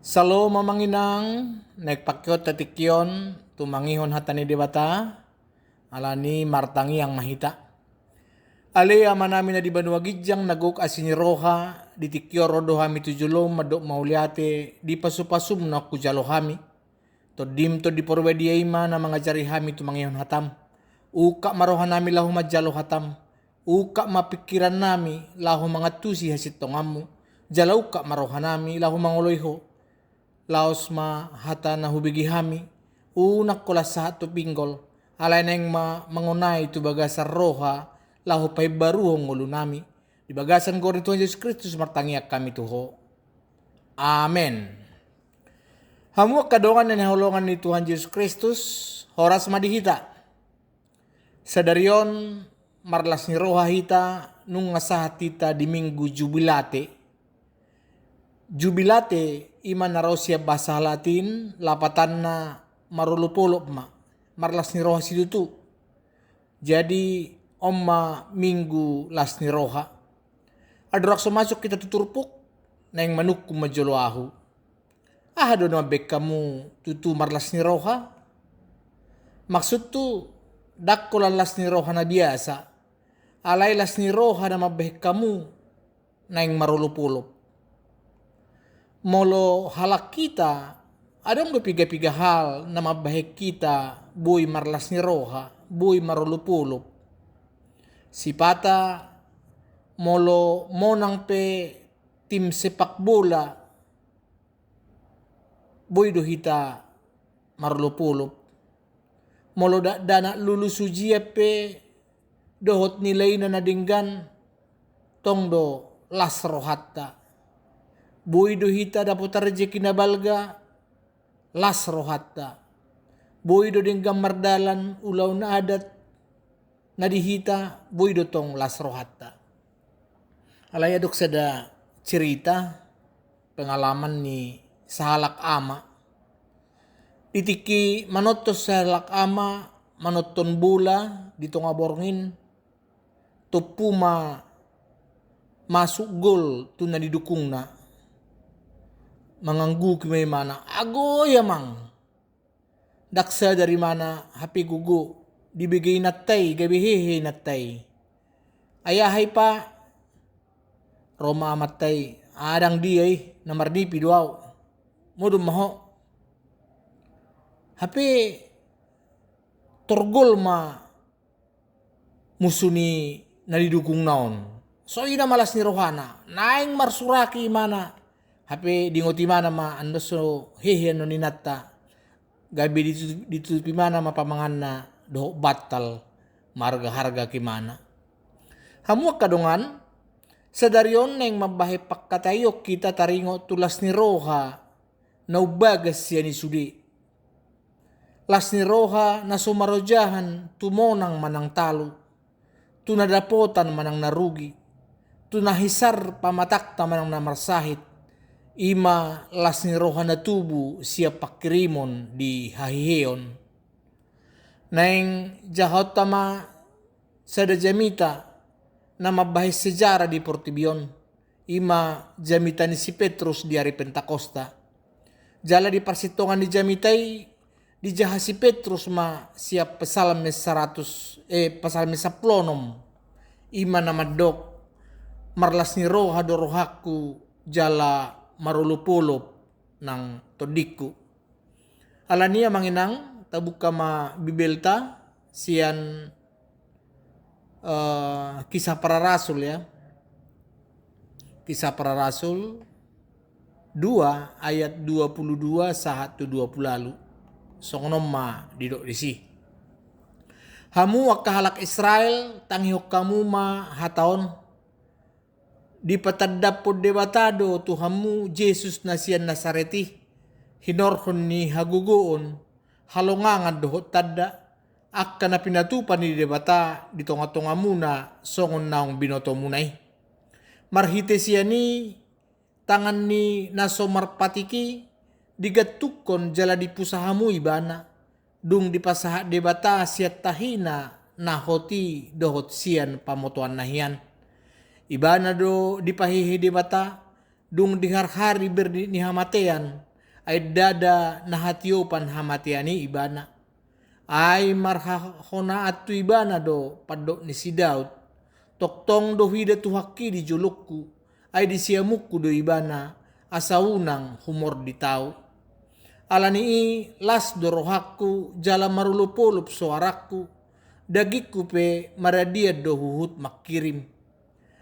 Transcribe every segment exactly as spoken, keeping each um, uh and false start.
Salom amang inang, naeng pangkeonta tingki on tumangihon hata ni Debata, alani martangiang ma hita. Ale Amanami na di banua ginjang na gok asi ni roha, di tingki on ro do hami tu jolom mandok mauliate, di pasupasum na hujalo hami. Tondim Tondi Porbadia i ma na mangajari hami tumangihon hatam. Ungkap ma rohanami laho manjalo hatam. Ungkap ma pingkirannami laho mangantusi hasintonganmu. Jala ungkap ma rohanami laho mangoloi ho. Laos ma hata na hubege hami, unang holan sahat tu pinggol, alai naeng ma mangonai tu bagasan roha laho paimbaruhon ngolunami. Di bagasan goar ni Tuhan Jesus Kristus martangiang hami tu ho. Amen. Hamu angka dongan na hinaholongan ni Tuhan Jesus Kristus, horas ma di hita. Sadari on marlas ni roha hita, nunga sahat hita di Minggu Jubilate. Jubilate i ma na ro sian bahasa Latin, lapatanna marolopolop ma, marlas ni roha situtu. Jadi on ma Minggu las ni roha. Andorang so masuk hita tu turpuk, naeng manungkun ma jolo ahu. Aha do na mambahen hamu tutu marlas ni roha? Maksudhu, ndang holan las ni roha na biasa, alai las ni roha na mambahen hamu naeng marolopolop. Molo halak hita, adong do piga-piga hal na mambahen hita boi marlas ni roha, boi marolopolop. Sipata, molo monang pe tim sepak bola, boi do hita marolopolop. Molo dakdanak lulus ujian pe dohot nilaina na denggan, tong do las rohanta. Boi do hita dapotan rejeki na balga, las rohanta. Boi do denggan mardalan ulaon adat na di hita, boi do tong las rohanta. Alai adong sada cerita, pengalaman ni sahalak ama. Di tingki manonton sahalak ama manonton bola di tonga borngin, tompu ma masuk gol tu na didukungna. Mangangguki ma imana, "Agoi amang! Ndang sadar imana hape gogo, dibege inanta i, gabe hehe inanta i. Ai aha i, Pa?" Ro ma amanta i, "Ndang dia i, na marnipi do ahu. Modom ma ho." Hape torgol ma musu ni na didukungna on. So ina ma las ni rohana, naeng marsuraki imana. Hape diingot imana ma annon so hehe annon inanta. Gabe ditu-, ditutupi imana ma pamanganna dohot bantal, marharga-harga ke imana. Hamu angka dongan, sadari on naeng mambahen pangkataion hita taringot tu las ni roha na umbagas sian i sude. Las ni roha na so marojahan tu monang manang talu, tu na dapotan manang na rugi, tu na hisar pamatangta manang na marsahit, i ma las ni roha na tubu sian pangkirimon di haheheon. Naeng jahaonta ma sada jamita na mambahen sejarah di portibi on, i ma jamita ni si Petrus di ari Pentakosta. Jala di parsintongan ni jamita i, dijaha si Petrus ma sian Psalmen saratus, eh, Psalmen sampulu onom, i ma na mandok, "Marlas ni roha do rohangku, jala marolopolop nang tondingku." Alani i amang inang, tabuka ma Bibelta sian, eh, Kisah Para Rasul, ya. Kisah Para Rasul dua ayat dua puluh dua sahat tu dua puluh ualu. Songon on ma didok disi. Hamu angka halak Israel, tangihon hamu ma hata on. Dipatandahon Debata do tu hamu Jesus na sian Nasaret i, hinorhon ni hagogoon, halongangan dohot tanda, angka na pinatupa ni Debata di tonga-tongamuna songon naung binotomuna i. Marhite sian i, tangan ni na so marpatik i, digantungkon jala dipusa hamu ibana, dung dipasahat Debata sian tahina na hot i dohot sian pamotoanna hian. Ibana do dipahehe Debata, dung diharhari bernit ni hamatean, Ai ndada na hatiopan hamatean i ibana. Ai marhahonaan tu ibana do pandok ni si Daud: Tongtong do huida Tuhanki di jolongku, ai di siamunku do ibana, asa unang humordit ahu. Ala ni i las do rohangku jala marolopolop soarangku, dagingku pe maradian do huhut mangkirim.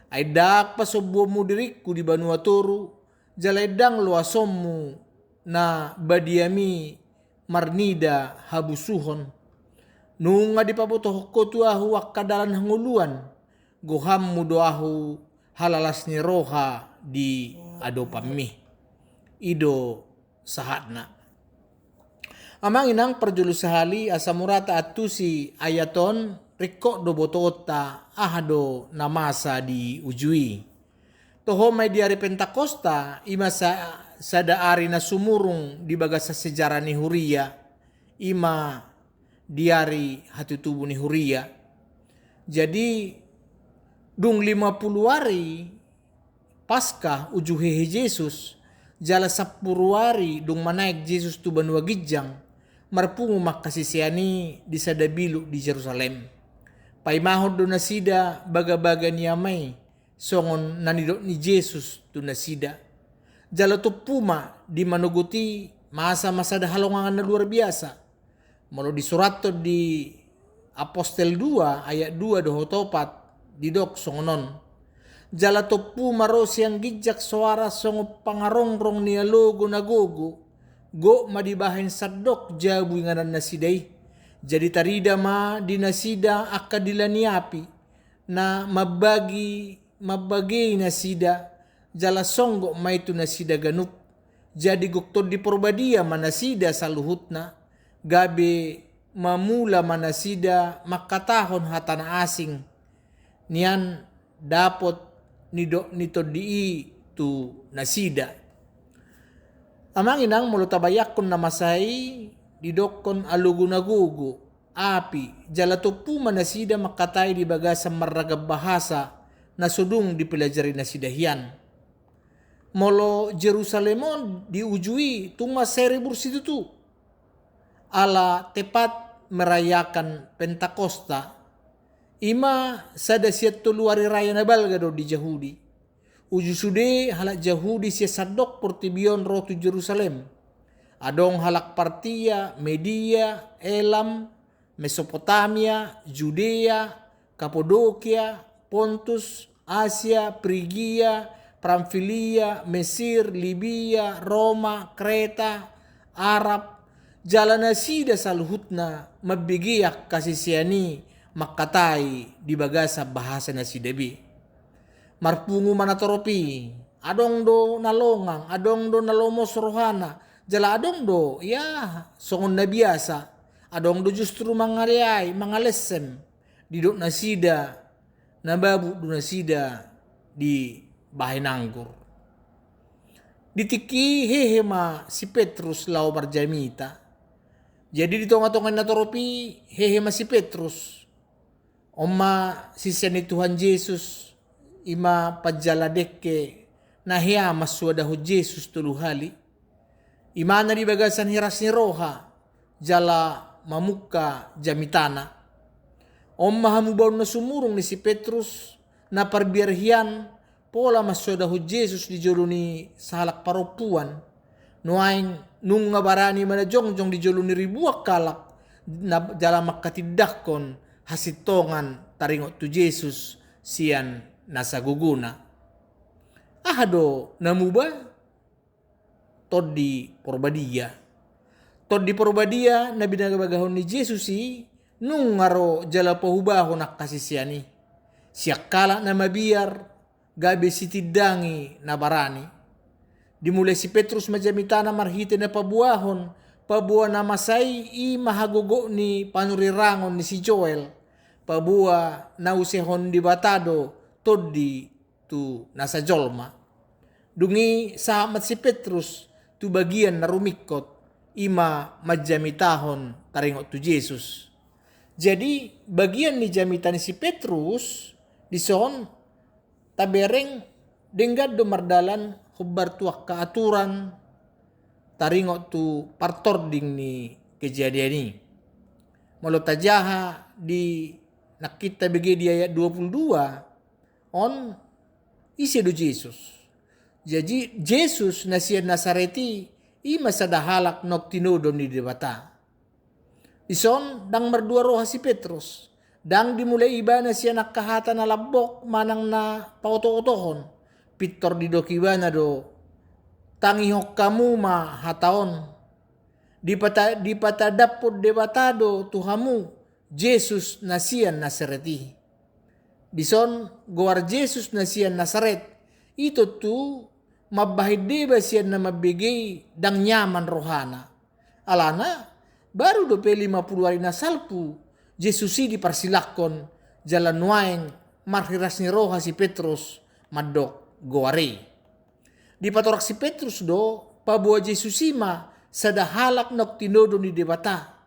Ai ndang pasombuonmu diringku di banua toru, jala ndang loasonmu na badiami marnida habusuhon. Nunga dipabotohon Ho tu ahu angka dalan hangoluan, gohanmu do ahu halalas ni roha di adopanmi. I do sahatna. Amang inang parjolo sahali, asa mura taantusi ayat on, ringkot do botoonta aha do na masa di uju i. Toho ma i di ari Pentakosta, i ma sa-, sada ari na sumurung di bagasan sejarah ni huria, i ma di ari hatutubu ni huria. Jadi, dung lima pulu ari Paskah uju hehe Jesus, jala sampulu ari dung manaek Jesus tu banua ginjang, marpungu ma angka sisean i di sada biluk di Jerusalem. Paimahon do nasida bagabaga ni Ama i, songon na nidok ni Jesus tu nasida. Jala tompu ma di manogot i masa ma sada halongangan na luar biasa. Molo disurathon di Apostel dua ayat dua dohot opat, didok songon on: Jala tompu ma ro sian ginjang soara songon pangarongrong ni alogo na gogo, gok ma dibahen sandok jabu inganan nasida i. Jadi tarida ma di nasida angka dila ni api, na mambagi, mambagei nasida, jala songgop ma i tu nasida ganup. Jadi gok Tondi Porbadia ma nasida saluhutna, gabe mamula ma nasida mangkatahon hata na asing, nian dapot nidok ni Tondi i tu nasida. Amang inang, molo tabayangkon na masa i, didokkon alogo na gogo, api, jala tompu ma nasida mangkatai di bagasan marragam bahasa na so dung dipelajari nasida hian. Molo Jerusalem on di uju i tung mansai ribur situtu. Ala tepat merayakan Pentakosta, i ma sada sian tolu ari raya na balga do di Jahudi. Uju sude halak Jahudi sian sandok portibi on ro tu Jerusalem. Adong halak Partia, Media, Elam, Mesopotamia, Judea, Kapadokia, Pontus, Asia, Prigia, Pamfilia, Mesir, Libia, Roma, Kreta, Arab, jala nasida saluhutna mambege angka sisean i mangkatai di bagasan bahasa nasida be. Marpungu ma natorop i, adong do na longang, adong do na lomos rohana, jala adong do, ya, songon na biasa, adong do justru mangaleai, mangalessem, didok nasida, na mabuk do nasida dibahen anggur. Di tingki i hehe ma si Petrus laho marjamita. Jadi di tongatonga ni natorop i hehe ma si Petrus. On ma sisean ni Tuhan Jesus, i ma panjala dengke na hea mansoadahon Jesus tolu hali. Imana di bagasan heras ni roha, jala mamungka jamitana. On ma hamubaon na sumurung ni si Petrus, na parbiar hian, pola mansoadahon Jesus di jolo ni sahalak parompuan. Nuaeng nunga barani ma na jongjong di jolo ni ribuan halak, na jala mangkatindangkon hasintongan taringot tu Jesus sian nasa gogona. Aha do na muba? Tondi Porbadia. Tondi Porbadia na binagabagahon ni Jesus i nunga ro jala pahubahon angka sisean i. Sian halak na mabiar gabe sitindangi na barani. Dimulai si Petrus ma jamitana marhite na paboahon, paboa na masa i i ma hagogot ni panurirangon ni si Joel, paboa na usehon Debata do tondi tu nasa jolma. Dung i sahat ma si Petrus tu bagian na rumingkot, i ma manjamitahon taringot tu Jesus. Jadi bagian ni jamita ni si Petrus dison tabereng denggan do mardalan hombar tu angka aturan, taringot tu partording ni kejadian i. Molo tajaha di nangkin tabege di ayat dua puluh dua, on ise do Jesus? Jadi Jesus na sian Nasaret i, i ma sada halak naung tinodo ni Debata. Dison ndang mardua roha si Petrus. Ndang dimulai ibana sian angka hata na lambok manang na paotootohon. Pintor didok ibana do, tangihon hamu ma hata on. Dipata-, dipatadaphon Debata do tu hamu Jesus na sian Nasaret i. Dison goar Jesus na sian Nasaret i tontu mambahen deba sian na mambege i ndang nyaman rohana. Alana, baru dope lima pulu ari na salpu, Jesus i diparsilanghon, jala nuaeng marhiras ni roha si Petrus mandok goar i. Dipatorang si Petrus do, paboa Jesus i ma sada halak naung tinodo ni Debata.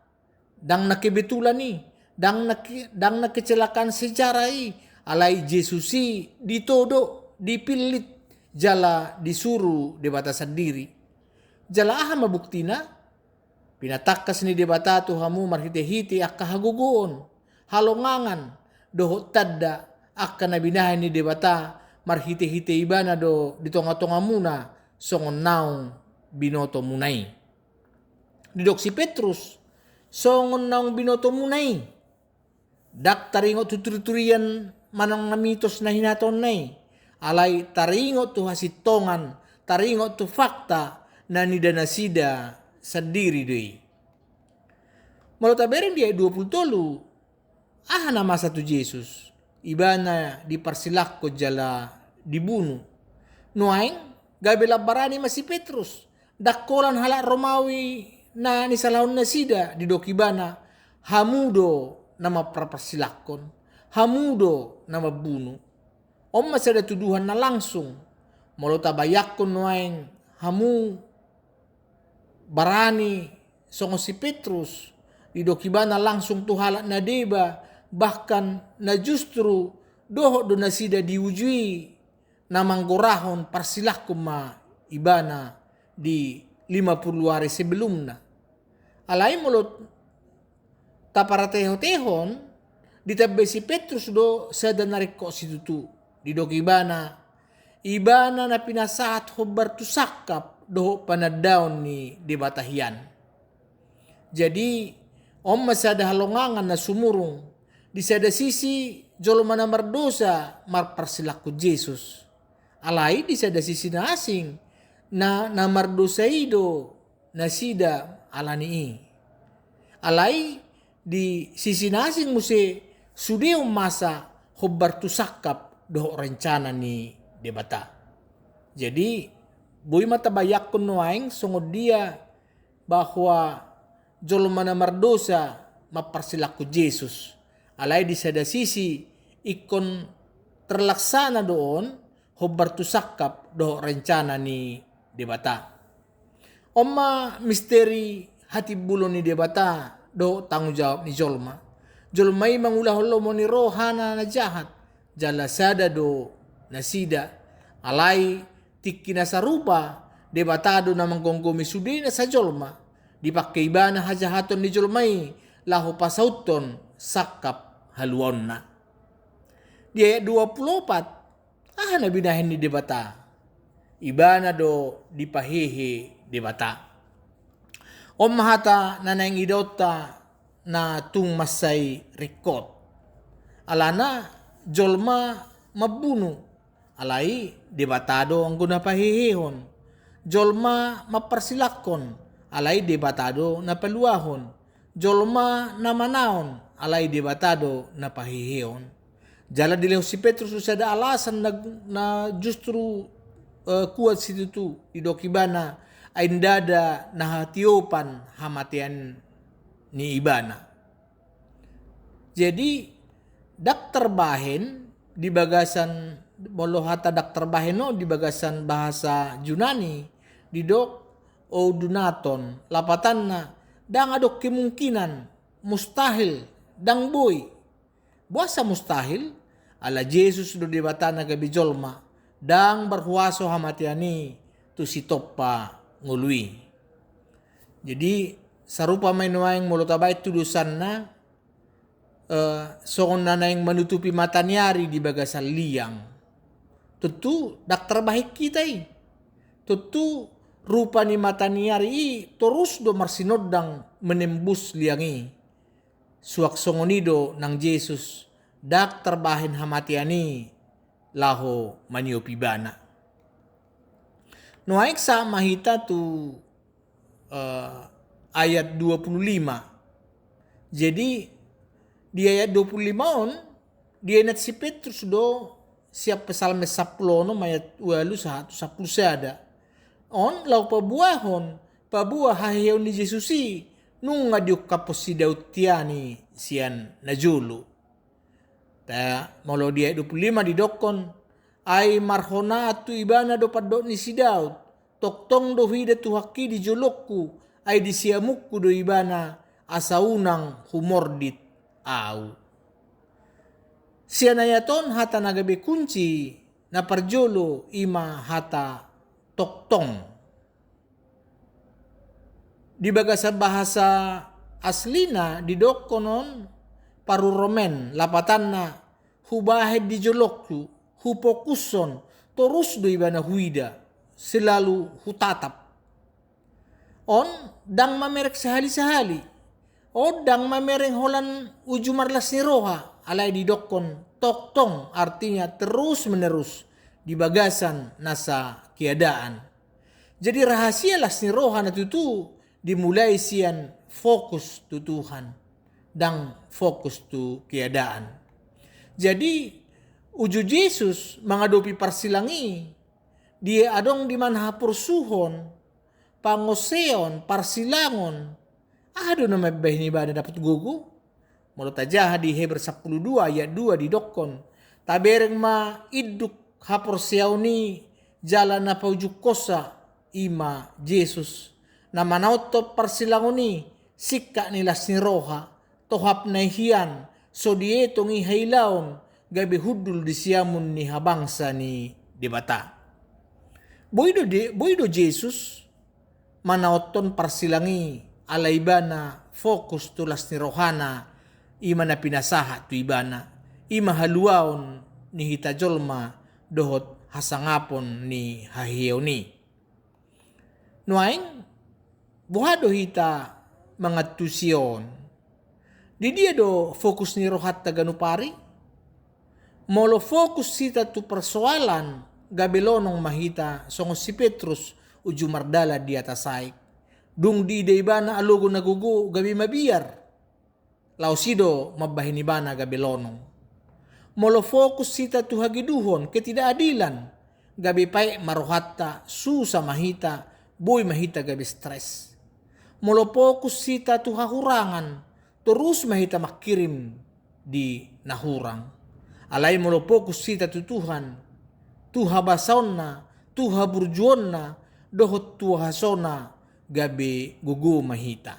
Ndang na kebetulan i, ndang na ke-, ndang na kecelakaan sejarah i, alai Jesus i ditodo, dipillit, jala disuru Debata sandiri. Jala aha ma buktina? Pinatangkas ni Debata tu hamu marhitehite angka hagogoon, halongangan, dohot tanda, angka na binahen ni Debata marhitehite ibana do di tongatongamuna songon naung binotomuna i. Didok si Petrus, songon naung binotomuna i. Ndang taringot tu turiturian manang na mitos na hinatahonna i. Alai taringot tu hasintongan, taringot tu fakta na nida nasida sandiri do i. Molo tabereng di ayat dua pulu tolu, aha na masa tu Jesus? Ibana diparsilanghon jala dibunu. Nuaeng, gabe lam barani ma si Petrus. Ndang holan halak Romawi na nisalahon nasida, didok ibana, hamu do na mamparsilanghon, hamu do na mambunu. On ma sada tuduhan na langsung. Molo tabayangkon nuaeng hamu barani songon si Petrus, didok ibana langsung tu halak na deba, bahkan na justru dohot do nasida di uju i na manggorahon parsilanghon ma ibana di lima pulu ari sebelumna. Alai molo taparatehotehon, ditambai si Petrus do sada na ringkot situtu. Didok ibana, ibana na pinasahat hombar tu sangkap dohot panandaon ni Debata hian. Jadi, on ma sada halongangan na sumurung, di sada sisi jolma na mardosa marparsilanghon Jesus. Alai di sada sisi na asing, na, na mardosa i do nasida alani i. Alai di sisi na asing muse sude on masa hombar tu sangkap dohot rencana ni Debata. Jadi, boi ma tabayangkon nuaeng songon dia bahwa jolma na mardosa mamparsilanghon Jesus. Alai di sada sisi ingkon terlaksana do on hombar tu sangkap dohot rencana ni Debata. On ma misteri hatimbulon ni Debata dohot tanggung jawab ni jolma. Jolma i mangulahon lomo ni rohana na jahat, jala sada do nasida. Alai tingki na sarupa, Debata do na manggomgomi sude na sajolma. Dipangke ibana hajahaton ni jolma i laho pasauthon sangkap haluaonna. Di ayat dua pulu opat, aha na binahen ni Debata? Ibana do dipahehe Debata. On ma hata na naeng idaonta na tung mansai ringkot. Alana jolma mambunu, alai Debata do anggo na pahehehon. Jolma mamparsilanghon, alai Debata do na paluahon. Jolma na manaon, alai Debata do na pahehehon. Jala dilehon si Petrus do sada alasan na, na justru, eh, kuat situtu, didok ibana, ai ndada na hatiopan hamatean ni ibana. Jadi, ndang tarbahen di bagasan, molo hata ndang tarbahen on di bagasan bahasa Junani, didok oudunaton, lapatanna, ndang adong kemungkinan, mustahil, ndang boi. Boasa mustahil? Ala Jesus do Debata na gabe jolma, ndang marhuaso hamatean i tu sitompa ngolu i. Jadi sarupa ma i nuaeng molo tabaen tu dosanna, eh, songon na naeng manutupi mata ni ari di bagasan liang. Tontu ndang tarbahen hita i. Tontu rupa ni mata ni ari i torus do marsinondang menembus liang i. Suang songon i do nang Jesus, ndang tarbahen hamatean i laho maniop ibana. Nuaeng sahat ma hita tu, eh, ayat dua puluh lima. Jadi di ayat dua puluh lima on, dienet si Petrus do sian Psalmen sampulu onom ayat ualu sahat tu sampulu sada. On laho paboahon, paboa haheheon ni Jesus i, nunga diungkaphon si Daud tian i sian najolo. Molo di ayat dua puluh lima didokkon, ai marhona tu ibana do pandok ni si Daud, tongtong do huida Tuhanki di jolongku, ai di siamunku do ibana, asa unang humordit ahu. Sian ayat on hata na gabe kunci na parjolo i ma hata tongtong. Di bagasan bahasa aslina didokkon on paruromen, lapatanna hubahen di jolongku, hupokushon, torus do ibana huida, selalu hutatap. On ndang mamereng sahali-sahali. On ndang mamereng holan uju marlas ni roha, alai didokkon tongtong, artinya terus menerus di bagasan nasa keadaan. Jadi rahasia las ni roha na tutu dimulai sian fokus tu Tuhan, ndang fokus tu keadaan. Jadi uju Jesus mangadopi parsilang i, dia adong di mana haporsuhon, pangoseon, parsilangon, aha do na mambahen ibana dapot gogo? Molo tajaha di Heber sampulu dua ayat dua didokkon, tabereng ma induk haporseaon i jala na paujungkonsa, i ma Jesus, na manaothon parsilangon i singkat ni las ni roha, tohap na i hian, so dietong i hailaon, gabe hundul di siamun ni habangsa ni Debata. Boi do, de, boi do Jesus manaothon parsilang i, ala ibana fokus tu las ni rohana, i ma na pinasahat tu ibana, i ma haluaon ni hita jolma dohot hasangapon ni haheheon i. Nuaeng, boha do hita mangantusi on? Di dia do fokus ni rohanta ganup ari? Molo fokus hita tu parsoalan, gabe lonong ma hita songon si Petrus uju mardalan di atas aek. Dung diida ibana alogo na gogo, gabe mabiar. Laos i do mambahen ibana gabe lonong. Molo fokus hita tu hageduhon, ketidakadilan, gabe paet ma rohanta, susa ma hita, boi ma hita gabe stres. Molo fokus hita tu hahurangan, torus ma hita mangkirim di na hurang. Alai molo fokus hita tu Tuhan, tu habasaonna, tu haburjuonna, dohot tu hasona, gabe gogo ma hita.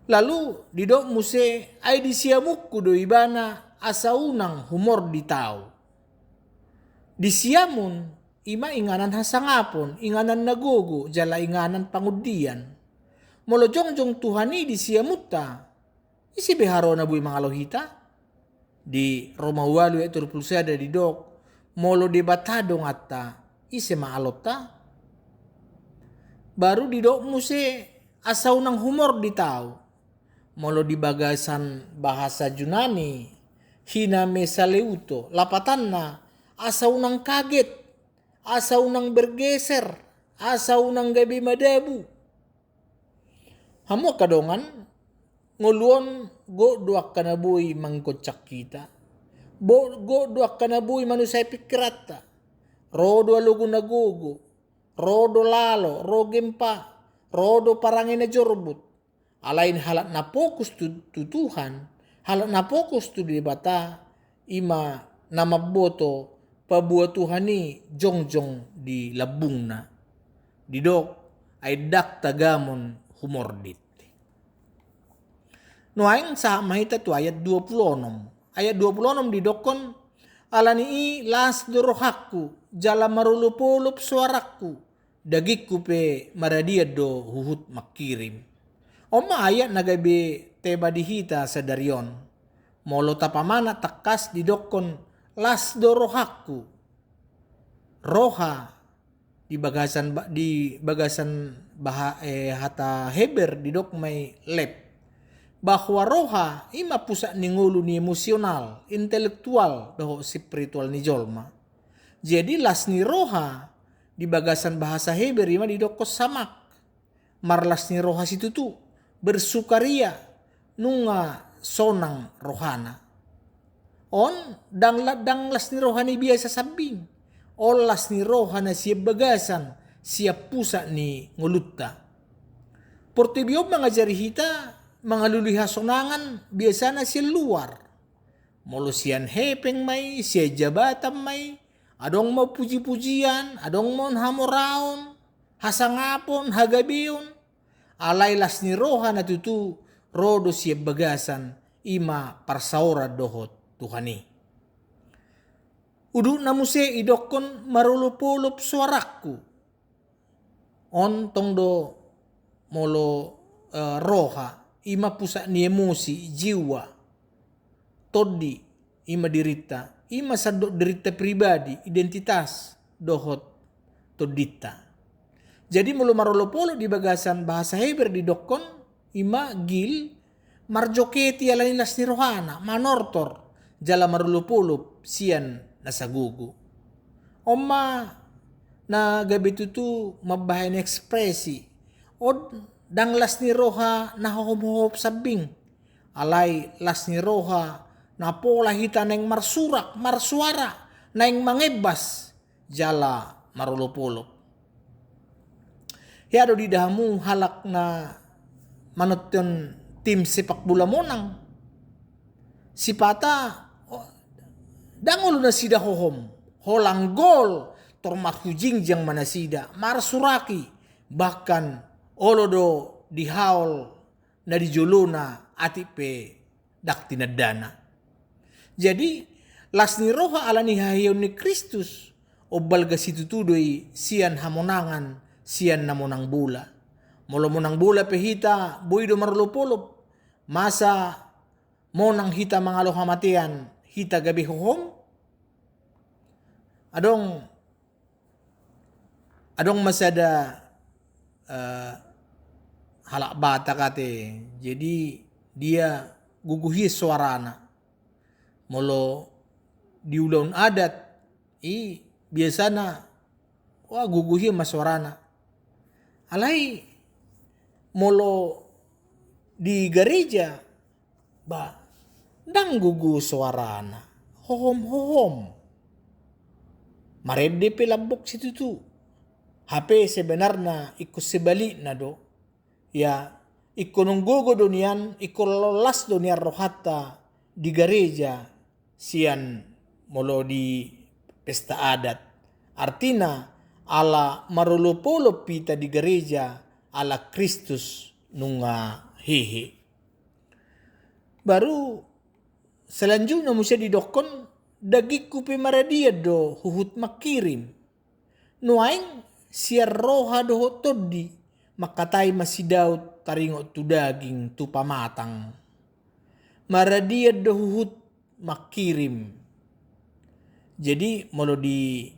Lalu didok muse, ai di siamunku do ibana, asa unang humordit ahu. Di siamun, i ma inganan hasangapon, inganan na gogo, jala inganan pangundian. Molo jongjong Tuhan i di siamunta, ise be haroro na boi mangalo hita? Di Roma ualu ayat tolu pulu sada didok, molo Debata donganta, ise ma alonta? Baru didok muse, asa unang humordit ahu. Molo di bagasan bahasa Junani, hina me saleuto, lapatanna, asa unang kaget, asa unang bergeser, asa unang gabe madabu. Hamu angka dongan, ngolu on gok do angka na boi manggoncang hita. Bo-, gok do angka na boi manusai pingkiranta. Ro do alogo na gogo, ro do lalo, ro gempa, ro do parange na jorbut. Alai halak na fokus tu, tu Tuhan, halak na fokus tu Debata, i ma na mamboto paboa Tuhan i jongjong di lambungna. Didok, ai ndang tagamon humordit. Nuaeng sahat ma hita tu ayat dua pulu onom. Ayat dua pulu onom didokkon, ala ni i las do rohangku, jala marolopolop soarangku, Dagingku pe maradian do huhut mangkirim. On ma ayat na gabe tema di hita sadari on. Molo tapamanat tangkas didokkon las do rohangku. Roha di bagasan ba-, di bagasan baha-, eh, hata Heber didok ma i lev. Bahwa roha i ma pusat ni ngolu ni emosional, intelektual dohot spiritual ni jolma. Jadi las ni roha di bagasan bahasa Heber i ma didokkon samak. Marlas ni roha situtu, bersukaria, nunga sonang rohana. On ndang la-, ndang las ni roha ni biasa sambing. On las ni roha na sian bagasan, sian pusat ni ngolunta. Portibi on mangajari hita mangalului hasonangan biasana sian luar. Molo sian hepeng ma i, sian jabatan ma i, adong ma puji-pujian, adong ma on hamoraon, hasangapon, hagabeon. Alai las ni roha na tutu ro do sian bagasan, i ma parsaoran dohot Tuhan i. Udutna muse idokkon marolop-olop soarangku. On tong do molo, eh, roha, i ma pusat ni emosi, jiwa, tondi, i ma dirinta, i ma sandok dirinta pribadi, identitas dohot tondinta. Jadi molo marolop-olop di bagasan bahasa Heber didokkon, i ma gil, marjoketi ala ni las ni rohana, manortor, jala marolop-olop sian na sagogo. On ma na gabe tutu mambahen ekspresi. On ndang las ni roha na hohom-hohom sambing. Alai las ni roha na pola hita naeng marsurak, marsuara, naeng mangebbas, jala marolop-olop. Hea do diida hamu halak na manonton tim sepak bola Monang? Sipata, oh, ndang olo nasida hohom, holan gol, tor marhujingjang ma nasida, marsuraki, bahkan olo do dihaol na di jolona atik pe ndang tinandana. Jadi, las ni roha ala ni haheheon ni Kristus, on balga situtu do i sian hamonangan, sian na monang bola. Molo monang bola pe hita, boi do marolop-olop. Masa monang hita mangalo hamatean, hita gabe hohom? Adong Adong ma sada, eh, halak Batak ate, jadi dia gogo hian soarana. Molo di ulaon adat i biasana, wah, gogo hian ma soarana. Alai molo di gareja, ba, ndang gogo soarana, hohom-hohom. Marende pe lambok situtu. Hape sebenarna ingkon sebalikna do. Ya, ingkon nunga gogo do nian, ingkon las do nian rohanta di gareja sian molo di pesta adat. Artina, ala marolop-olop hita di gareja, ala Kristus nunga hehe. Baru selanjutna muse didokkon, dagingku pe maradian do huhut mangkirim. Nuaeng sian roha dohot tondi, mangkatai ma si Daud taringot tu daging, tu pamatang. Maradian do huhut mangkirim. Jadi, molo di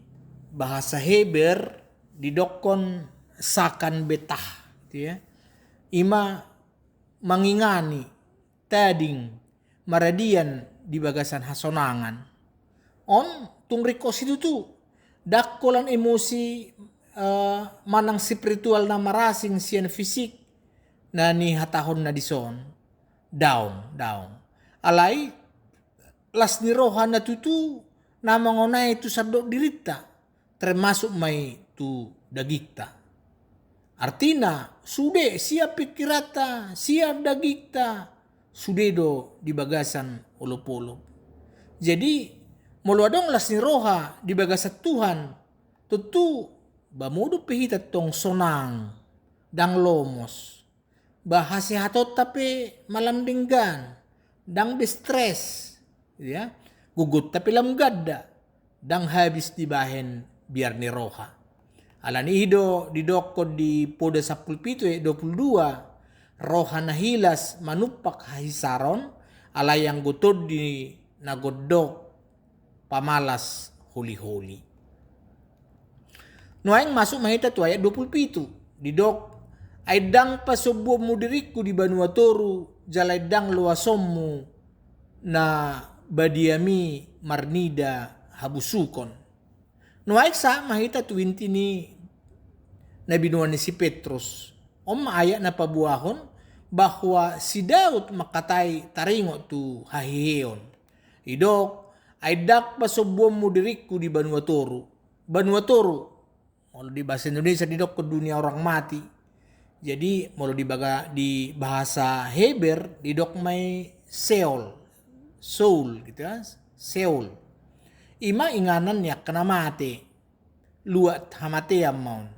bahasa Heber, didokkon sakan betah, gitu ya. I ma mangingani, tading, maradian di bagasan hasonangan. On tung ringkot situtu, ndang holan emosi, eh, manang spiritual na marasing sian fisik, na nihatahonna dison. Daong, daong. Alai, las ni roha na tutu, na mangonai tu sandok dirinta, termasuk ma i tu dagingta. Artina, sude sian pingkiranta, sian dagingta, sude do di bagasan olopolop. Jadi, molo adong las ni roha di bagasan Tuhan, tontu ba modom pe hita tong sonang, ndang lomos. Ba hasehatonta pe malam denggan, ndang be stres, ya. Gogonta pe lam ganda, ndang habis dibahen biar ni roha. Alani i do didokkon di Poda sampulu pitu ayat dua pulu dua, roha na hilas manumpak hahisaron, alai anggo tondi na gondok pamalas holiholi. Nuaeng masuk ma hita tu ayat dua pulu pitu, didok, ai ndang pasombuonmu diringku di banua toru, jala ai ndang loasonmu na badiami marnida habusukon. Nuaeng sahat ma hita tu inti ni na binoan ni si Petrus. On ma ayat na paboahon bahwa si Daud mangkatai taringot tu haheheon. Didok, ai ndang pasombuonmu diringku di banua toru. Banua toru, molo di bahasa Indonesia didokkon dunia orang mati. Jadi molo di baga-, di bahasa Heber didok ma i Seol. Seol gitu ya. Seol. I ma inganan ni angka na mate. Luat hamatean ma on.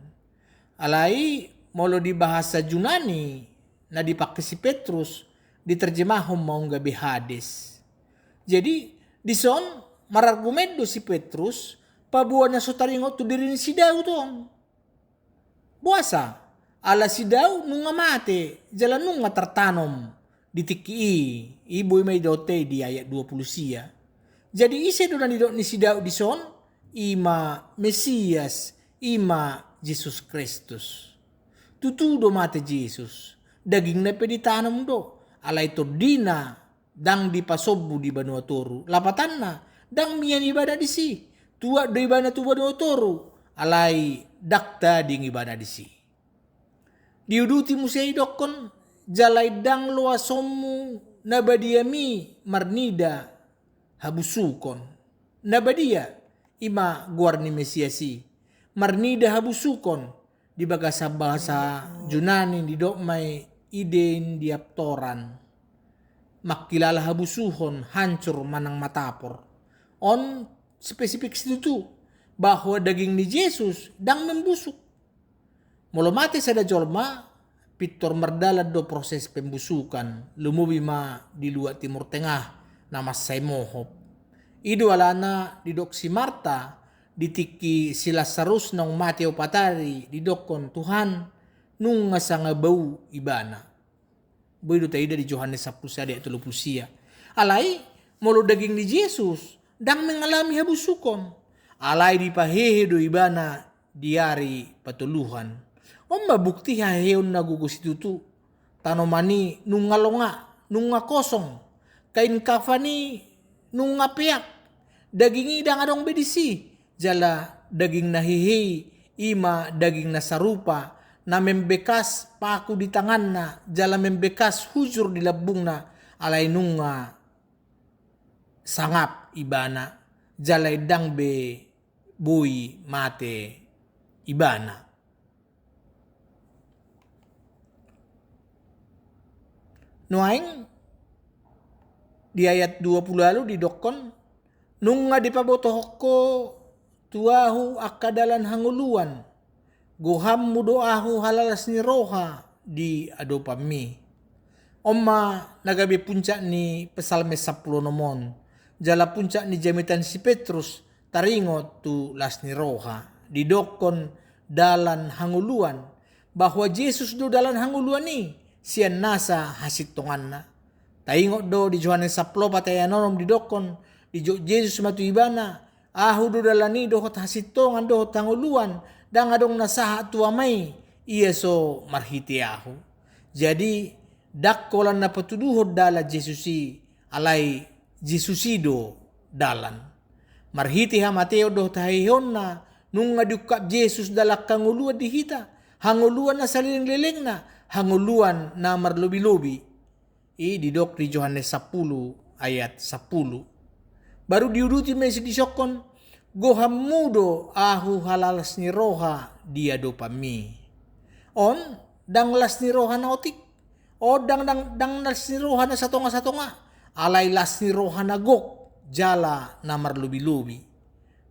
Alai molo di bahasa Junani na dipake si Petrus, diterjemahon ma on gabe Hades. Jadi dison marargumen do si Petrus, paboa na so taringot tu diri ni si Daud on. Boasa? Ala si Daud nunga mate, jala nunga tartanom di tingki i, i boi ma didok i di ayat dua pulu sia. Jadi ise do na nidok ni si Daud dison? I ma Mesias, i ma Jesus Kristus. Tutu do mate Jesus, dagingna pe ditanom do, alai tondina ndang dipasombu di banua toru. Lapatanna, ndang mian ibana disi. Tuat do ibana tu banua toru, alai ndang tading ibana disi. Diuduti muse didokkon, jala ai ndang loasonmu na badiami marnida habusukon. Na badia, i ma goar ni Mesias i. Marnida habusukon, di bagasan bahasa Junani didok ma i ideidiaptoran. Mangkilala habusuhon, hancur manang matapor. On spesifik situtu, bahwa daging ni Jesus ndang membusuk. Molo mate sada jolma, pintor mardalan do proses pembusukan, lumobi ma di luat Timur Tengah, na mansai mohop. I do alana didok si Marta, di tingki si Lasarus naung mate opat ari, didokkon, Tuhan, nunga sanga bau ibana. Boi do taida di Johannes sampulu sada ayat tolu pulu sia. Alai, molo daging ni Jesus, ndang mengalami habusukon. Alai dipahehe do ibana di ari patoluhan. On ma bukti haheheon na gogo situtu. Tanoman i nunga longa, nunga kosong. Kain kafan i nunga peak. Daging i ndang adong be disi. Jala daging na hehe i, i ma daging na sarupa, na membekas paku di tanganna, jala membekas hujur di lambungna, alai nunga sangap ibana, jala ndang be boi mate ibana. Nuaeng di ayat dua pulu ualu didokkon, nunga dipabotohon ho tu ahu angka dalan hangoluan, gohammu do ahu halalas ni roha di adopanmi. On ma na gabe puncak ni Psalmen sampulu onom on, jala puncak ni jamita ni si Petrus, taringot tu las ni roha, didokkon dalan hangoluan, bahwa Jesus do dalan hangoluan i, sian nasa hasintonganna. Taingot do di Johannes sampulu opat ayat onom didokkon, dijok Jesus ma tu ibana, ahu do dalan i dohot hasintongan dohot hangoluan, ndang adong na sahat tu Ama i, ia so marhite ahu. Jadi, ndang holan na patuduhon dalan Jesus i, alai Jesus i do dalan. Marhite hamateon dohot haheheonna, nunga diungkap Jesus dalan hangoluan di hita, hangoluan na salelenglelengna, hangoluan na marlobilobi. I didok di Johannes sampulu ayat sampulu. Baru diuduti ma i sidisokkon, gohammu do ahu halalas ni roha di adopanmi. On, ndang las ni roha na otik. On ndang, ndang, ndang las ni roha na satonga-satonga, alai las ni roha na gok, jala na marlobilobi.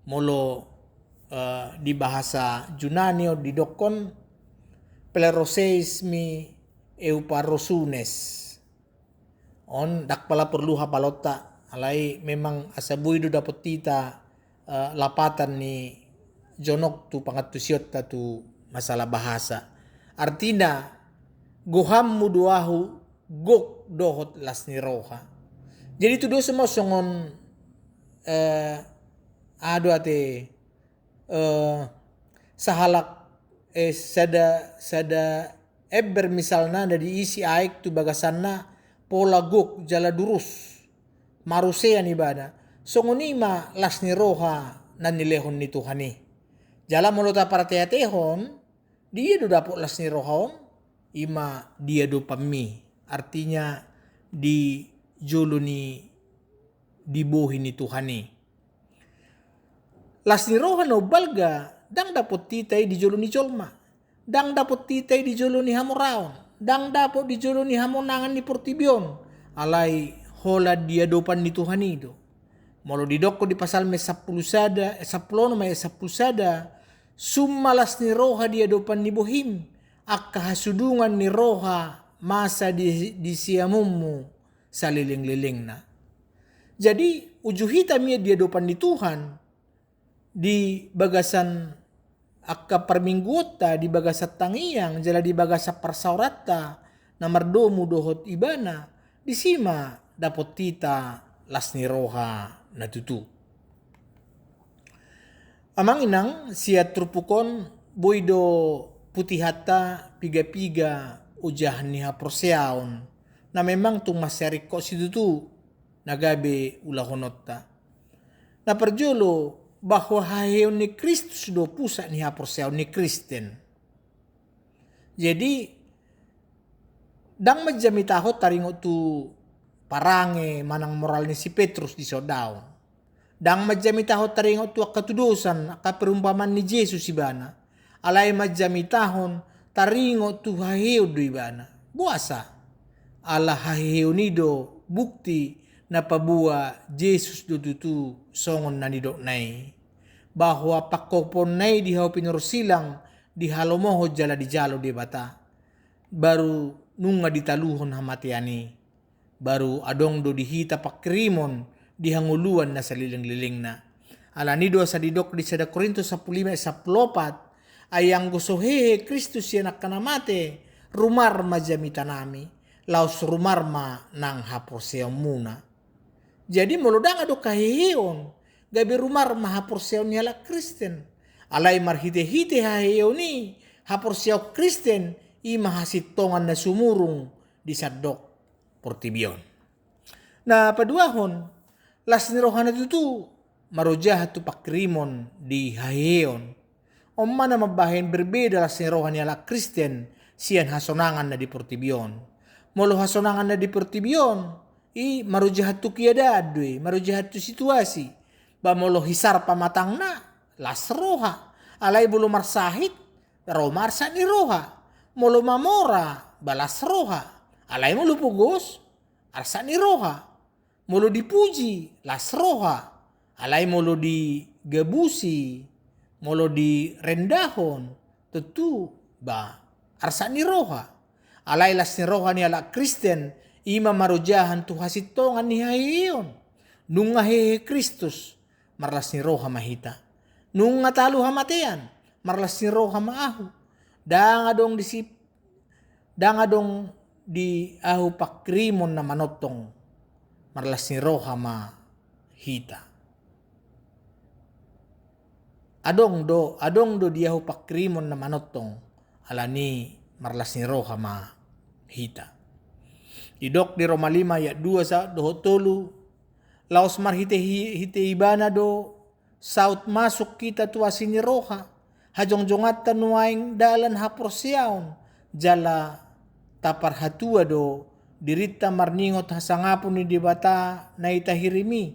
Molo, eh, di bahasa Junani on didokkon, pleroseismi euparosunes. On ndang pala porlu hapalonta, alai memang asa boi do dapot hita, eh, lapatan ni jonok tu pangantusionta tu masalah bahasa. Artina, gohanmu do ahu gok dohot las ni roha. Jadi tudos ma songon, eh, aha do ate, eh, sahalak, eh, sada, sada ember misalna na diisi aek tu bagasanna pola gok jala durus. Marusean ibana. Songon i ma las ni roha na nilehon ni Tuhan i. Jala molo taparteatehon, dia do dapot las ni roha on, i ma di adopanmi. Artinya di jolo ni, di bohi ni Tuhan i. Las ni roha na umbalga, ndang dapot hita i di jolo ni jolma. Ndang dapot hita i di jolo ni hamoraon. Ndang dapot di jolo ni hamonangan ni portibi on. Alai holan di adopan ni Tuhan i do. Molo didok di Psalmen sampulu sada, eh, sampulu onom ayat sampulu sada, sun ma las ni roha di adopan ni bohim, angka hasudungan ni roha masa di, di siamunmu salelenglelengna. Jadi, uju hita mian di adopan ni Tuhan, di bagasan angka parmingguonta, di bagasan tangiang, jala di bagasan parsaoranta, na mardomu dohot ibana, disi ma dapot hita las ni roha na tutu. Amang inang, sian turpuk on boi do putihanta piga-piga ojahan ni haporseaon, na memang tung mansai ringkot situtu, na gabe ulahononta. Na parjolo, bahwa haheheon ni Kristus do pusat ni haporseaon ni Kristen. Jadi, ndang manjamitahon taringot tu parange manang moral ni si Petrus di sondaon. Ndang manjamitahon taringot tu angka tudosan, angka perumpamaan ni Jesus ibana. Alai manjamitahon taringot tu haheheon do ibana. Boasa? Ala haheheon i do bukti na paboa Jesus do tutu songon na nidokna i. Bahwa pangkopoonna i di hau pinursilang, dihalomohon jala dijalo Debata. Baru nunga ditaluhon hamatean i. Baru adong do di hita pangkirimon di hangoluan na salelenglelengna. Alani do asa didok di sada Korintus sampulu lima ayat sampulu opat, ai anggo so hehe Kristus sian angka na mate, rumar ma jamitanami, laos rumar ma nang haporseaonmuna. Jadi molo ndang adong haheheon, gabe rumar ma haporseaon ni halak Kristen. Alai marhitehite haheheon i, haporseaon Kristen, i ma hasintongan na sumurung di sandok portibi on. Na paduahon, las ni roha na tutu marojahan tu pangkirimon di haheheon. On ma na mambahen berbeda las ni roha ni halak Kristen sian hasonangan na di portibi on. Molo hasonangan na di portibi on, i marojahan tu keadaan do i, marojahan tu situasi. Ba molo hisar pamatangna, las roha. Alai molo marsahit, ro ma arsak ni roha. Molo mamora, ba las roha. Alai molo pogos, arsak ni roha. Molo dipuji, las roha. Alai molo digabusi, molo direndahon, tontu ba arsak ni roha. Alai las ni roha ni halak Kristen, i ma marojahan tu hasintongan ni haheheon. Nunga hehe Kristus, marlas ni roha ma hita. Nunga talu hamatean, marlas ni roha ma ahu. Ndang adong di si, ndang adong di ahu pangkirimon na manongtong, marlas ni roha ma hita. Adong do, adong do di ahu pangkirimon na manongtong, alani marlas ni roha ma hita. Didok di Roma lima ayat dua sa dohot tolu, laos marhite hi-, hite ibana do saut masuk hita tu asi ni roha, hajongjonganta nuaeng dalan haporseaon, jala taparhatua do dirinta marningot hasangapon ni Debata na i tahirim i.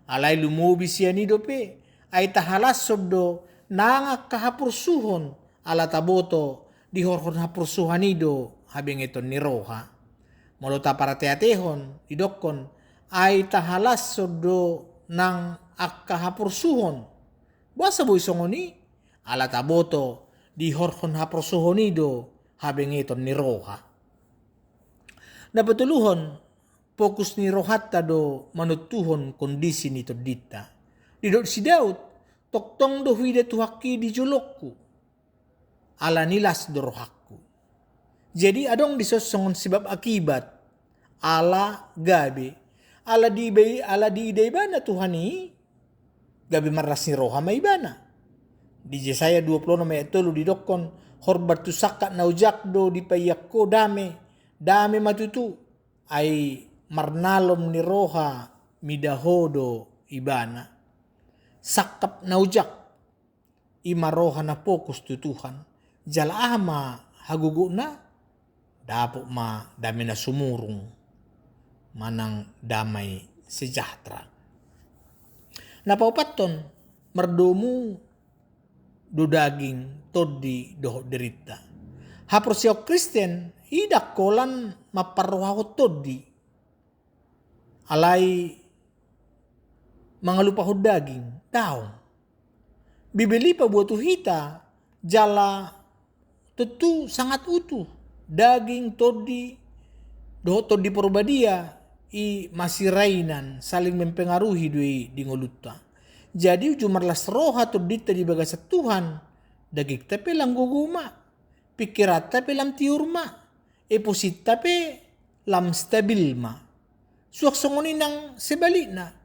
Alai lumobi sian i dope, ai tahalashon do nang angka haporsuhon, ala taboto dihorhon haporsuhon i do habengeton ni roha. Molo taparteatehon, didokkon, ai tahalashon do nang angka haporsuhon. Boasa boi songon i? Ala taboto dihorhon haporsuhon i do habengeton ni roha. Na patoluhon, fokus ni rohanta do manontuhon kondisi ni tondinta. Didok si Daud, tongtong do huida Tuhanki di jolongku, ala ni las do rohangku. Jadi adong dison songon sebab akibat, ala gabe, ala diida, ala diida ibana Tuhan i, gabe marlas ni roha ma ibana. Di Jesaya dua puluh onom ayat tolu didokkon, horban tu sangkap na ojak do dipaiak ho dame, dame ma tutu, ai marnalom ni roha mida ho do ibana. Sangkap na ojak, i ma roha na fokus tu Tuhan, jala aha ma hagogona, dapot ma dame na sumurung, manang damai sejahtera. Na paopathon, mardomu do daging, tondi dohot dirinta. Haporseaon Kristen i ndang holan mamparrohahon tondi, alai mangalupahon daging, daong. Bibel i paboa tu hita, jala tontu sangat utuh, daging, tondi dohot Tondi Parbadia i masirainan, saling mempengaruhi do i di ngolunta. Jadi uju marlas roha tondinta di bagasan Tuhan, dagingta pe lam gogo ma, pingkiranta pe lam tiur ma, emosinta pe lam stabil ma. Suang songon i nang sebalikna,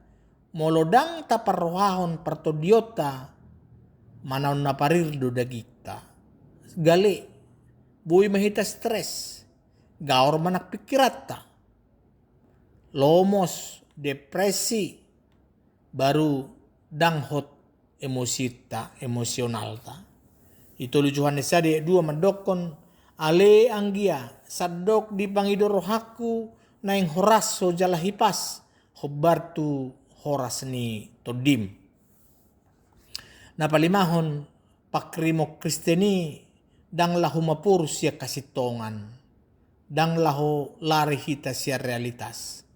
molo ndang taparrohahon partondionta, manaon na parir do dagingta. Gale, boi ma hita stres, gaor ma nang pingkiranta, lomos, depresi, baru ndang hot emosinta, emosionalta. I tolu Johannes sada ayat dua mandokkon, ale anggia, sandok dipangido rohangku naeng horas ho jala hipas, hombar tu horas ni tondim. Na palimahon, pangkirimon Kristen i ndang laho maporus sian hasintongan, ndang laho lari hita sian realitas.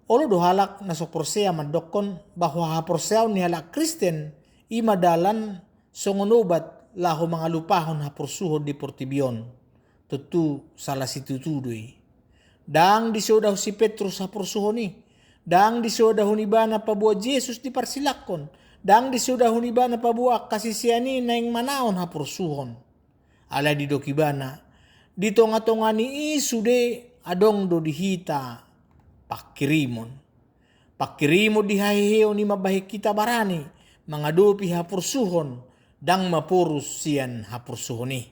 Olo do halak na so porsea mandokkon bahwa haporseaon ni halak Kristen i ma dalan songon obat laho mangalupahon haporsuhon di portibi on. Tontu sala situtu do i. Ndang disodahon si Petrus haporsuhon i. Ndang disodahon ibana paboa Jesus diparsilanghon. Ndang disodahon ibana paboa angka sisean i naeng manaon haporsuhon. Alai didok ibana, di tonga-tonga ni i sude adong do di hita pangkirimon. Pangkirimon di haheheon i mambahen hita barani mangadopi haporsuhon, ndang maporus sian haporsuhon i.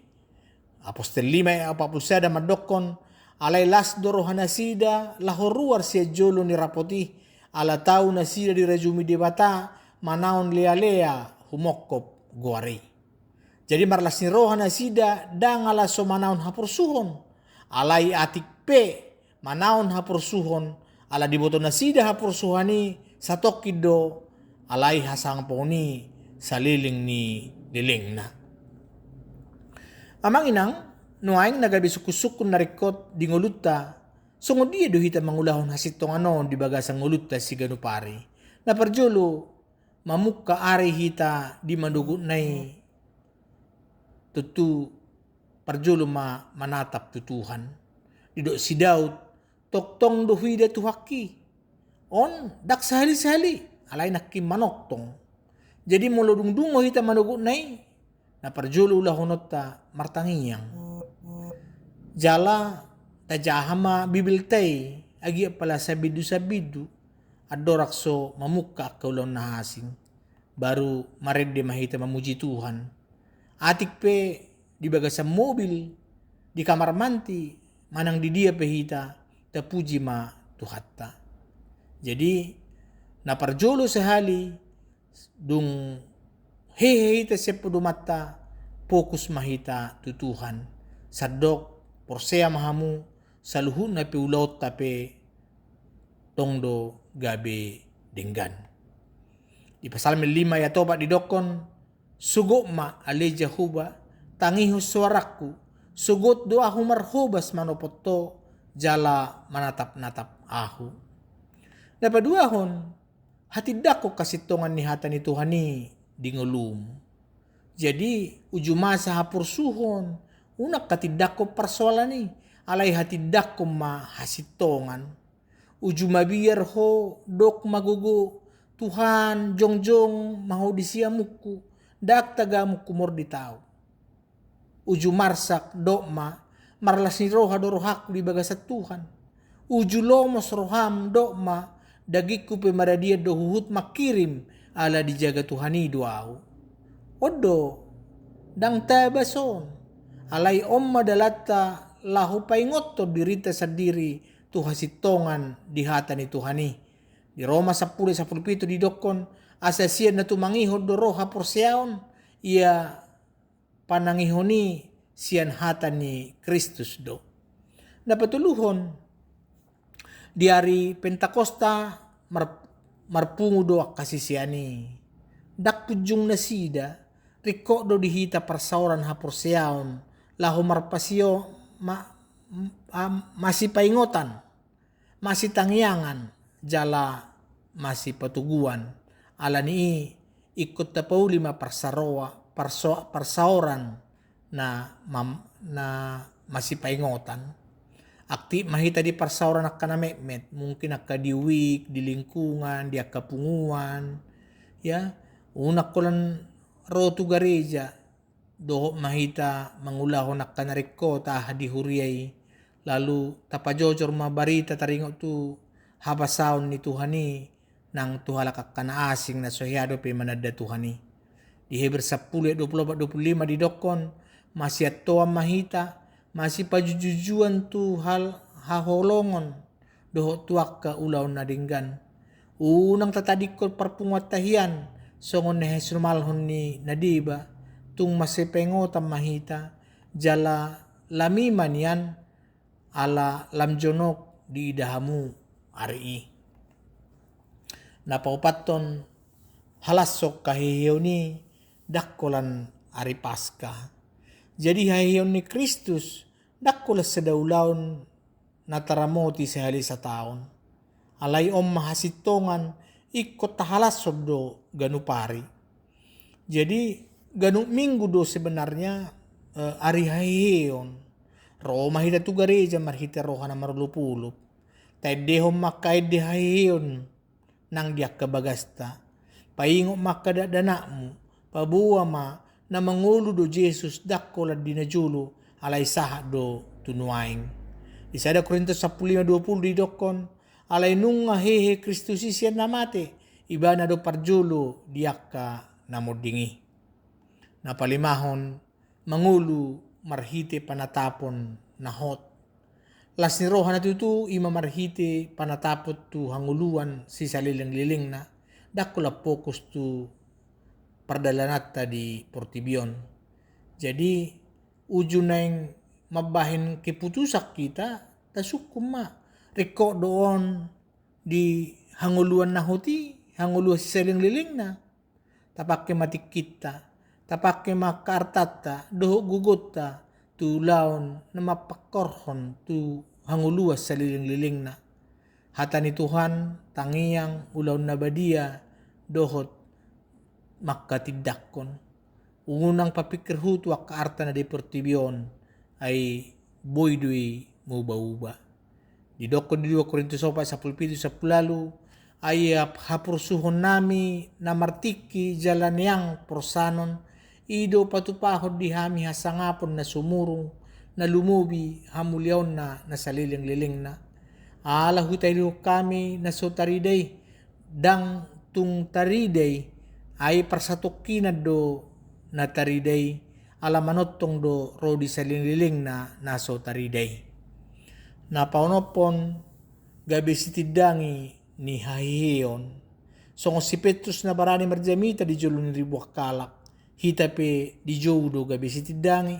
Apostel lima ayat opat pulu sada mandokkon, alai las do rohanasida laho ruar sian jolo ni rapot i, ala tau nasida dirajumi Debata manaon lealea humongkop goar i. Jadi marlas ni roha nasida ndang ala so manaon haporsuhon, alai atik pe manaon haporsuhon, ala diboto nasida haporsuhon i satongkin do, alai hasangapon i saleleng ni lelengna. Amang inang, nuaeng na gabe sungkun-sungkun na ringkot di ngolunta, songon dia do hita mangulahon hasintongan on di bagasan ngolunta siganup ari? Na parjolo, mamungka ari hita di manogotna i, tontu parjolo ma manatap tu Tuhan. Didok si Daud, tongtong do huida Tuhanki. On ndang sahali-sahali, alai nangkin manongtong. Jadi molo dung dungo hita manogotna i, na parjolo ulahononta martangiang. Jala tajaha ma Bibelta i, anggiat pala sambindu-sambindu andorang so mamungka angka ulaon na asing, baru marende ma hita mamuji Tuhan. Atik pe di bagasan mobil, di kamar mandi, manang di dia pe hita, tapuji ma Tuhanta. Jadi na parjolo sahali, dung hehe hita sian podomanta, fokus ma hita tu Tuhan. Sandok porsea ma hamu, saluhutna pe ulaonta pe tong do gabe denggan. Di Psalmen lima ayat opat didokkon, sogot ma ale Jahowa, tangihon soarangku, sogot do ahu marhobas manopot Ho, jala manatap-natap ahu. Na paduahon, hatindangkon hasintongan ni hata ni Tuhan i di ngolum. Jadi uju masa haporsuhon, unang hatindangkon parsoalan i, alai hatindangkon ma hasintongan. Uju mabiar ho, dok ma gogo, Tuhan, jongjong ma Ho di siamunku, ndang tagamon humordit ahu. Uju marsak, dok ma, marlas ni roha do rohangku di bagasan Tuhan. Uju lomos roham, dok ma, dagingku pe maradian do huhut mangkirim, ala dijaga Tuhan i do ahu. On do, ndang taba son. Alai on ma dalanta laho paingothon dirinta sandiri tu hasintongan di hata ni Tuhan i. Di Roma sampulu sampulu pitu didokkon, asa sian na tumangihon do roha porseaon, ia panangihon i sian hata ni Kristus do. Na patoluhon, di ari Pentakosta mar-, marpungu do angka sisean i. Ndang punjung nasida, ringkot do di hita parsaoran haporseaon, laho marpasio-, ma-, am-, masipaingotan, masitangiangan, jala masipatoguan. Ala ni i, ingkon tapauli ma parsaroa-, parso-, parsaoran na mam-, na masipaingotan. Aktif ma hita di parsaoran angka na metmet, mungkin angka di U I K, di lingkungan, di angka punguan, ya, unang holan ro tu gareja, dohot ma hita mangulahon angka na ringkot aha di huria i, lalu tapajojor ma barita taringot tu habasaon ni Tuhan i, nang tu halak angka na asing na so hea dope mananda Tuhan i. Di Heber sampulu ayat dua pulu opat dua pulu lima didokkon, masiantoan ma hita, masipajujujuan tu hal-, haholongon, dohot tu angka ulaon na denggan. Unang tatadingkon parpunguanta hian, songon na hinaholongan ni na deba, tung masipaingotan ma hita, jala lami ma nian, ala lam jonok diida hamu ari i. Na paopathon, halashon haheheon i ndang holan ari Paska. Jadi haheheon ni Kristus ndang holan sada ulaon na taramoti sahali sataon. Alai on ma hasintongan ingkon tahalashon do ganup ari. Jadi, ganup minggu do sebenarnya, eh, ari haheheon. Ro ma hita tu gareja marhite roha na marolopolop. Taendehon ma angka ende haheheon nang di angka bagasta. Paingot ma angka dakdanakmu, paboa ma na mangolu do Jesus ndang holan di na jolo, alai sahat do tu nuaeng. Di sada Korintus sampulu lima dua pulu didokkon, alai nunga hehe Kristus i sian na mate, ibana do parjolo di angka na monding i. Na palimahon, mangolu marhite panatapon na hot. Las ni roha na tutu i ma marhite panatapon tu hangoluan sisalelenglelengna, ndang holan fokus tu pardalananta di portibi on. Jadi, uju naeng mambahen keputusan hita, tasungkun ma, ringkot do on di hangoluan na hot i, hangoluan sisalelenglelengna. Tapangke ma tingkinta, tapangke ma angka artanta, dohot gogonta, tu ulaon na mampangkorhon tu hangoluan salelenglelengna. Hata ni Tuhan, tangiang, ulaon na badia, dohot mangkatindangkon. Unang papingkirhu tu angka arta na di portibi on, ai boi do i mauba-uba. Didokkon di dua Korintus opat sampulu pitu sampulu ualu, ai hap-, haporsuhonnami na martingki jala neang porsanon, i do patupahon di hami hasangapon na sumurung, na lumobi hamuliaonna na salelenglelengna. Ala hutadingkon hami na so tarida i, ndang tung tarida i, ai parsatongkinan do na tarida i, ala manongtong do ro di salelenglelengna na so tarida i. Na paonomhon, gabe sitindangi ni haheheon. Songon si Petrus na barani marjamita di jolo ni ribuan halak, hita pe di jou do gabe sitindangi.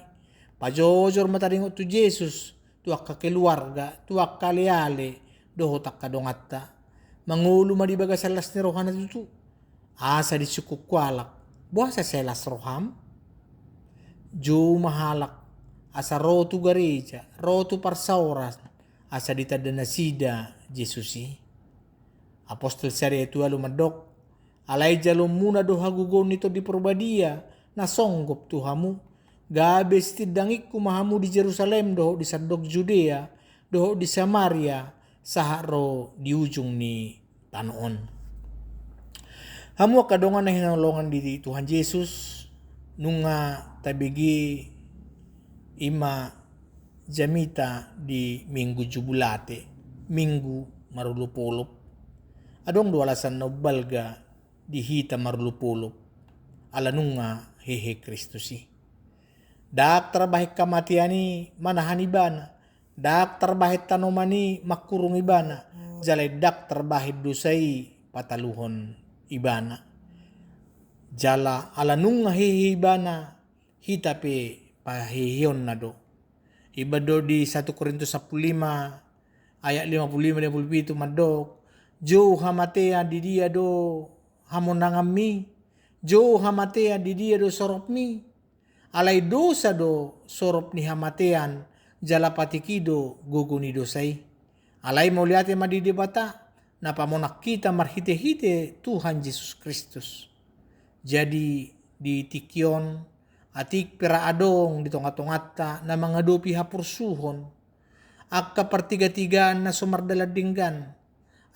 Pajojor ma taringot tu Jesus, tu angka keluarga, tu angka aleale, dohot angka donganta. Mangolu ma di bagasan las ni roha na tutu. Asa disungkun halak, boasa sai las roham? Jou ma halak, asa ro tu gareja, ro tu parsaoran, asa ditanda nasida Jesus i. Apostel sada ayat ualu mandok, alai jalonmuna do hagogoon ni Tondi Parbadia, na songgop tu hamu, gabe sitindangingku ma hamu di Jerusalem dohot di sandok Judea, dohot di Samaria, sahat ro di ujung ni tano on. Hamu angka dongan na hinaholongan di Tuhan Jesus, nunga tabege i ma jamita di Minggu Jubulate, Minggu marolopolop. Adong do alasan na umbalga di hita marolopolop, ala nunga hehe Kristus i. Ndang tarbahen hamatean i manahan ibana, ndang tarbahen tanoman i mangkurung ibana, jala ndang tarbahen dosa i pataluhon ibana. Jala ala nunga hehe ibana, hita pe paheheonna do. Ibaen do di satu Korintus sampulu lima ayat lima pulu lima, lima pulu pitu mandok, "Jou hamatean, di dia do hamonanganmi? Jou hamatean, di dia do soropmi? Alai dosa do sorop ni hamatean, jala patik i do gogo ni dosa i. Alai mauliate ma di Debata, na pamonang hita marhitehite Tuhan Jesus Kristus." Jadi di tingki on, atik pe ra adong di tongatonganta na mangadopi haporsuhon, angka partigatigaan na so mardalan denggan,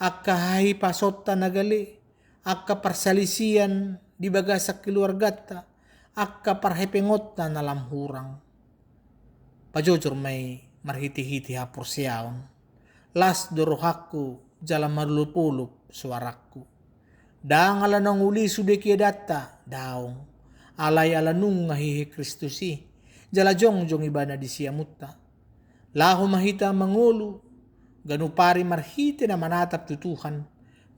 angka hahipasonta na gale, angka parsalisian di bagasan keluarganta, angka parhepengonta na lam hurang. Pajojor ma i marhitehite haporseaon. Las do rohangku jala marolopolop suarangku. Ndang ala naung uli sude kiadanta, daong. Alai ala nunga hehe Kristus i, jala jongjong ibana di siamunta. Laho ma hita mangolu, ganup ari marhite na manatap tu Tuhan.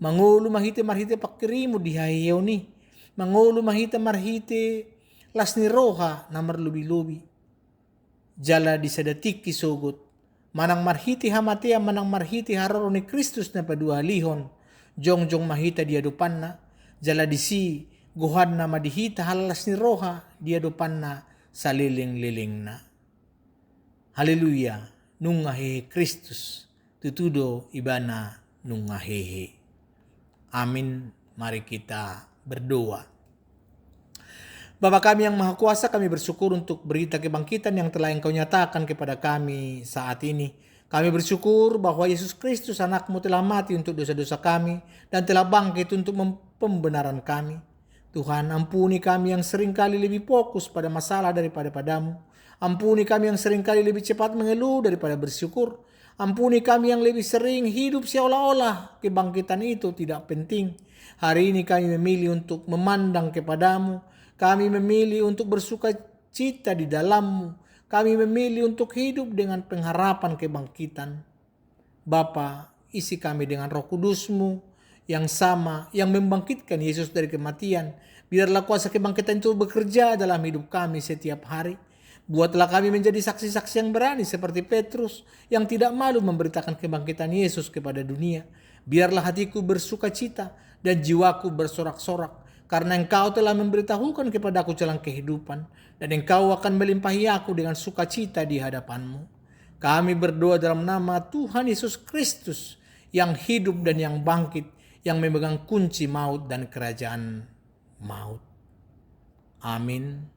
Mangolu ma hita marhite pangkirimon di haheheon i. Mangolu ma hita marhite las ni roha na marlobilobi. Jala di sada tingki sogot, manang marhite hamatean, manang marhite haroro ni Kristus na paduahalihon, jongjong ma hita di adopanna, jala disi gohanna ma di hita las ni roha di adopanna salelenglelengna. Haleluya, nunga hehe Kristus, tutu do ibana nunga hehe. Amin. Mari kita berdoa. Bapa kami yang Maha Kuasa, kami bersyukur untuk berita kebangkitan yang telah Engkau nyatakan kepada kami saat ini. Kami bersyukur bahwa Yesus Kristus, Anak-Mu, telah mati untuk dosa-dosa kami dan telah bangkit untuk mem-, pembenaran kami. Tuhan, ampuni kami yang seringkali lebih fokus pada masalah daripada pada-Mu. Ampuni kami yang seringkali lebih cepat mengeluh daripada bersyukur. Ampuni kami yang lebih sering hidup seolah-olah kebangkitan itu tidak penting. Hari ini kami memilih untuk memandang kepada-Mu. Kami memilih untuk bersukacita di dalam-Mu. Kami memilih untuk hidup dengan pengharapan kebangkitan. Bapa, isi kami dengan Roh Kudus-Mu yang sama, yang membangkitkan Yesus dari kematian. Biarlah kuasa kebangkitan itu bekerja dalam hidup kami setiap hari. Buatlah kami menjadi saksi-saksi yang berani seperti Petrus, yang tidak malu memberitakan kebangkitan Yesus kepada dunia. Biarlah hatiku bersukacita dan jiwaku bersorak-sorak, karena Engkau telah memberitahukan kepadaku jalan kehidupan, dan Engkau akan melimpahi aku dengan sukacita di hadapan-Mu. Kami berdoa dalam nama Tuhan Yesus Kristus, yang hidup dan yang bangkit, yang memegang kunci maut dan kerajaan maut. Amin.